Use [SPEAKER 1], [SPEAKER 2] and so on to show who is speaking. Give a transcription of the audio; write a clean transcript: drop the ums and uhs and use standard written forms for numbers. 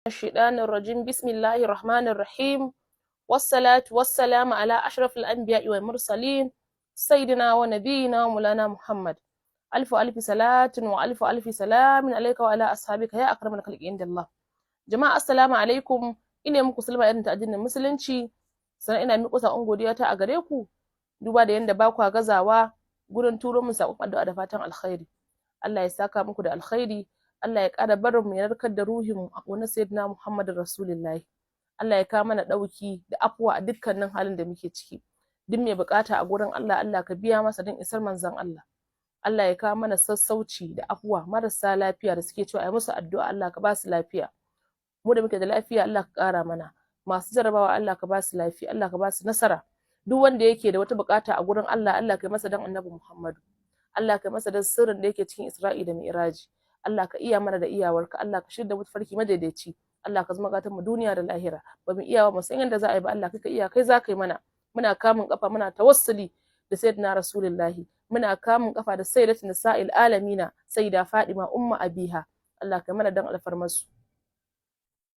[SPEAKER 1] الشيطان الرجيم. بسم الله الرحمن الرحيم، والصلاة والسلام على أشرف الأنبياء والمرسلين، سيدنا ونبينا ومولانا محمد. ألف ألف صلاة وألف ألف سلام عليك وعلى أصحابك يا أكرم الخلق عند الله. Jama'a, assalamu alaikum. Ina muku sallama irin ta addinin Musulunci, sannan ina miƙo saƙon godiya ta a gare ku, duba da yanda ba kwa gazawa gurin turo min saƙon addu'a da fatan alkhairi. Allah ya saka muku da alkhairi. Allah ya ƙara barin mu, ya narkar da ruhin mu a ƙaunar Sayyidina Muhammadu Rasulullahi. Allah ya kawo mana ɗauki da afuwa a dukkanin halin da muke ciki. Duk mai buƙata a gurin Allah, Allah ka biya masa don isar manzon Allah. Allah ya kawo mana sassauci da afuwa. Marasa lafiya da suke cewa a yi musu addu'a, Allah ka ba su lafiya. Mu da muke da lafiya, Allah ka ƙara mana. Masu jarabawa, Allah ka ba su lafiya, Allah ka ba su nasara. Duk wanda yake da wata buƙata a gurin Allah, Allah ka yi masa don Annabi Muhammadu. Allah ka yi masa don sirrin da yake cikin Isra'i da Mi'raji. Allah ka iya mana da iyawarka. Allah ka shirya mu tafarki madaidaici. Allah ka zama gatan mu duniya da lahira. Ba mu iya ba, mu san yadda za a yi ba. Allah, kai ka iya, kai za ka yi mana. Muna kamun kafa, muna tawassuli da Sayyidina Rasulullahi, muna kamun kafa da Sayyidatu Nisa'il Alamina, Sayyida Fadima, Umma Abiha. Allah ka mana dan alfarmarsu.